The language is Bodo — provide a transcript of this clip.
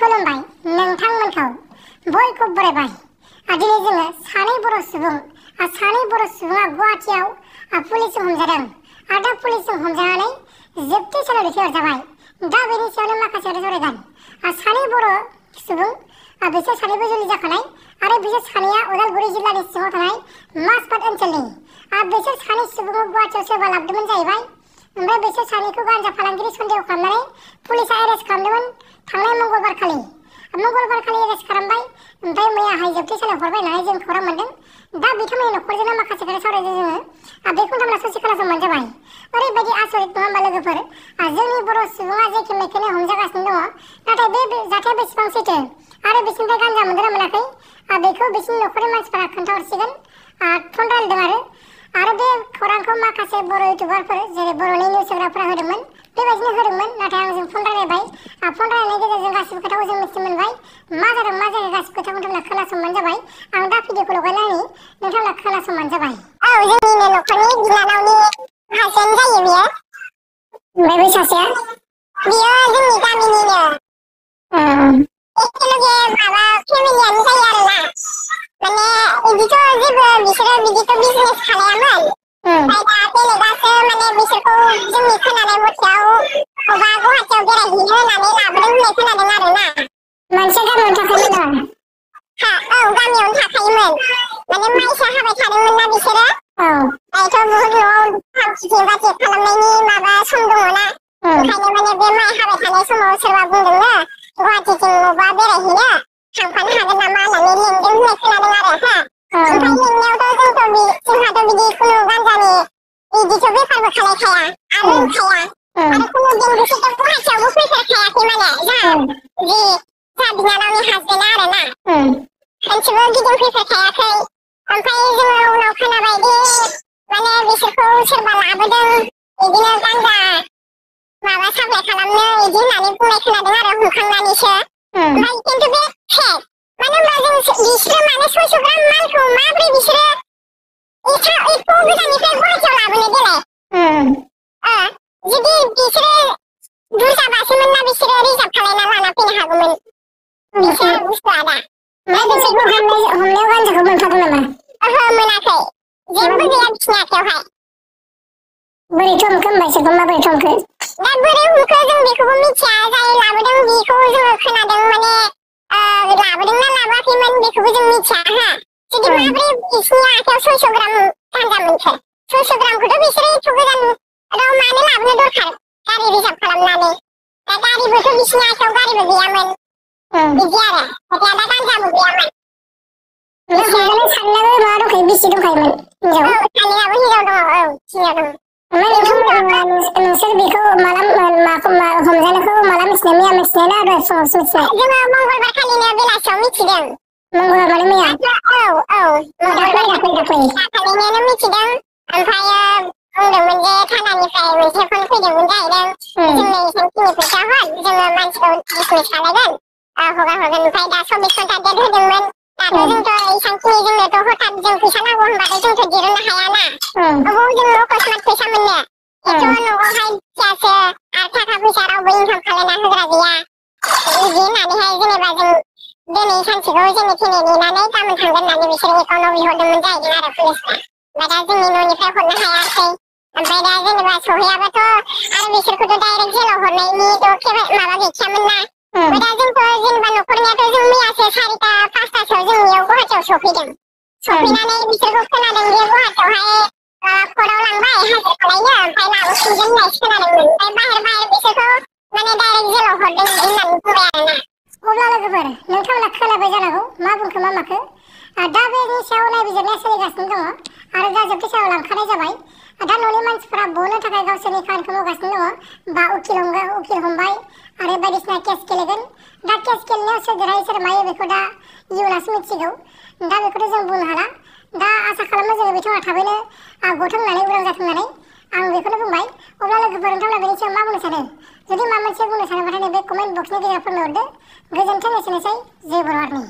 खुलुमबाय नोंथांमोनखौ बयखौ बरायबाय। दिनै जोङो सानै बर' सुबुङा गुवाहाटियाव पुलिसजों हमजादों आरो दा पुलिसजों हमजानानै जोबथेसालियाव दैथायहरजाबाय। दा बेनि सायावनो माखासे सावरायगोन। सानै बर' सुबुं बिसोर सानैबो जुलि जाखानाय आरो बिसोर सानैया उदालगुरि जिल्लानि सिङाव थानाय माजबाद ओनसोलनि। बिसोर सानै सुबुंखौ गुवाहाटियाव सोरबा लाबोदोंमोन जाहैबाय। ओमफ्राय बिसोर सानैखौ गान्जा फालांगिरि सन्देह खालामनानै पुलिसा एरेस्ट खालामदोंमोन थांनाय मंगलबार खालि एरेस्ट खालामबाय। ओमफ्राय मैयाहाय जोबथेसालियाव हरबाय होननानै जों खौरां मोन्दों। दा बिथांमोननि न'खरजोंनो माखासे खोथा सावरायदों जोङो। बेखौ नोंथांमोना ससे खोनासंबानो जाबाय। ओरैबायदि आसरित नङा होमबा लोगोफोर, जोंनि बर' सुबुङा जेखे मेखेनो हमजागासिनो दङ, नाथाय बे जाथाया बेसेबां सैथो आरो बिसोरनिफ्राय गान्जा मोनदोंना मोनाखै बेखौ बिसोरनि न'खरनि मानसिफोरा खोन्थाहरसिगोन। फन रायलायदों आरो बे खौरांखौ माखासे बर' इउटुबारफोर जेरै बर'नि निउस होग्राफोरा होदोंमोन, बेबायदिनो होदोंमोन। नाथाय आंजों फन रायलायबाय। फन रायलायनायनि गेजेरजों गासिबो खोथाखौ जों मिथिनो मोनबाय। मा जादों मा जायाखै गासिबो खोथाखौ नोंथांमोना खोनासंबानो जाबाय। आं दा भिडिअखौ लगायनानै नोंथांमोना खोनासंबानो जाबाय। औ, जोंनिनो न'खरनि बिनानावनि हासबेन्ड जायो बियो। ओमफ्राय बै सासेया बियो जोंनि गामिनिनो एखेलगे माबा फेमिलियानो जायो आरोना। माने बिदिथ' जेबो बिसोरो बिदिथ' बिजनेस खालायामोन। ओमफ्राय दा बेलेगासो माने बिसोरखौ जोंनि खोनानाय मथेयाव अबा गुवाहाटियाव बेरायहैनो होननानै लाबोदों होननाय खोनादों आरोना। मोनसे गामियावनो थाखायोमोन नामा? औ, गामियावनो थाखायोमोन। माने माइसो हाबाय थादोंमोन ना बिसोरो। दायोथ' बुहुद न'आव खेथि खालामनायनि माबा सम दङना। ओंखायनो माने बे माइ हाबाय थानाय समाव सोरबा बुंदोंनो गुवाहाटिथिं अबा बेरायहैनो थांफानो हागोन नामा होननानै लेंदों होननाय खोनादों आरो। ओमफ्राय लेंनायावथ' जोंहाथ' बिदि खुनु गान्जानि बिदिथ' बेफारबो खालायखाया आरो रोंखाया। आरो खुनु दिन बिसोरथ' गुवाहाटियावबो फैफेरखायाखै माने जोंहा बिनानावनि हासबेन्डआ आरोना। खनसेबो गिदिंफैफेरखायाखै। ओमफ्राय जोङो उनाव खोनाबायदि माने बिसोरखौ सोरबा लाबोदों बिदिनो गान्जा माबा साप्लाय खालामनो बिदि होननानै बुंनाय खोनादों आरो हमखांनानैसो। ओमफ्राय खिन्थु बे फेक। मानो होनबा बिसोरो माने 600 ग्राम मालखौ माब्रै बिसोरो एथ' गोजाननिफ्राय गुवाहाटियाव लाबोनो देलाय। जुदि बिसोरो बुरजाबासोमोन ना बिसोरो रिजार्भ खालायना लाना फैनो हागौमोन। बिसोर बुस्थुआ दा। बिसोरखौ हमनायाव गान्जाखौ मोनखादों नामा? ओहो, मोनाखै। जेबो गैया बिसिनि आखायावहाय। बोरैथो हमखो होनबा बिसोरखौ माबोरै हमखो? दा बोरै हमखो जों बेखौबो मिथिया। जाय लाबोदों बेखौ जोङो खोनादों माने लाबोदों ना लाबोआखैमोन बेखौबो जों मिथिया। जुदि माब्रै बिसिनि आखायाव 600 ग्राम गान्जा मोनखो? 600 ग्रामखौथ' बिसोरो एथ' गोजानाव मानो लाबोनो दरखार गारि रिजार्भ खालामनानै। दा गारिबोथ' बिसिनि आखायाव गारिबो गैयामोन। बिदि आरो खोथाया दा गान्जाबो गैयामोन। हमजानाय सानैनाबो माबा दंखायो, बिसि दंखायोमोन हिनजाव? सानैनाबो हिनजाव दङ। हिनजाव दङ। ओमफ्राय नोंसोर बेखौ हमजानायखौ माला मिथिनाय? मैया मिथिनाय ना दहाय फुङावसो मिथिनाय? जोङो मंगलबार खालिनो बेलासियाव मिथिदों। मंगलबार माने मैया? दाखालिनो मिथिदों। ओमफ्राय बुंदोंमोन जे थानानिफ्राय मोनसे फन फैदोंमोन जाहैदों। जोंनो एसेखिनि फैसा हर, जोङो मानसिखौ डिसमिस खालामगोन, हगार हरगोन। ओमफ्राय दा 24 घन्टा डेट होदोंमोन। दाथ' जोंथ' एसेबांखिनि जोंनोथ' हथात जों फैसा नांगौ होनबाथाय जोंथ' दिरुननो हायाना। अबाव जों अकस्मात फैसा मोननो? एथ' न'आवहाय फैसासो आरो थाखा फैसा रावबो इनकाम खालामना होग्रा गैया। बिदि होननानैहाय जेनेबा जों दिनै सानसेखौ जेने थेने नेनानै गाबोन थांगोन होननानै बिसोरो एकाउन्टाव बिहरदोंमोन जाहैदों आरो पुलिसफ्रा। ओमफ्राय दा जोंनि न'निफ्राय हरनो हायाखै। ओमफ्राय दा जेनेबा सहैयाबाथ' आरो बिसोरखौथ' डाइरेक्ट जेलाव हरनायनिथ' माबा गैखायामोन ना। ओमफ्राय दा जोंथ' जेनेबा न'खरनियाथ' जों मैयासो 4ता 5तासोआव जोंनियाव गुवाहाटियाव सफैदों। सफैनानै बिसोरखौ खोनादों जे गुवाहाटियावहाय कर्टआव लांबाय हाजिर खालायनो, ओमफ्राय लाबोफिनगोन होननायसो खोनादोंमोन। ओमफ्राय बाहेर बिसोरखौ माने डाइरेक्ट जेलाव हरदों बिदि होननानै बुंबाय आरोना। अब्ला लोगोफोर नोंथांमोना खोनाबाय जानांगौ मा बुंखो मा माखो। दा बेनि सायाव नायबिजिरनाया सोलिगासिनो दङ आरो दा जोबथेसालियाव लांखानाय जाबाय। दा न'नि मानसिफोरा बनो थाखाय गावसोरनि खामानिखौ मावगासिनो दङ। बा उकिल हमबाय आरो बायदिसिना केस गेलेगोन। दा केस गेलेनायाव सोर देरहायो सोर मायो बेखौ दा इयुनासो मिथिगौ। दा बेखौथ' जों बुंनो हाला। दा आसा खालामो जोङो बिथाङा थाबैनो गथों होननानै, उदां जाथों होननानै। आं बेखौनो बुंबाय। अब्ला लोगोफोर नोंथांमोना बेनि सायाव मा बुंनो सानो? जुदि माबा मोनसे बुंनो सानोबाथाय नैबे कमेन्ट बक्सनि गेजेराव फोरमायहरदो। गोजोन्थों, एसेनोसै। जय बर' हारिनि।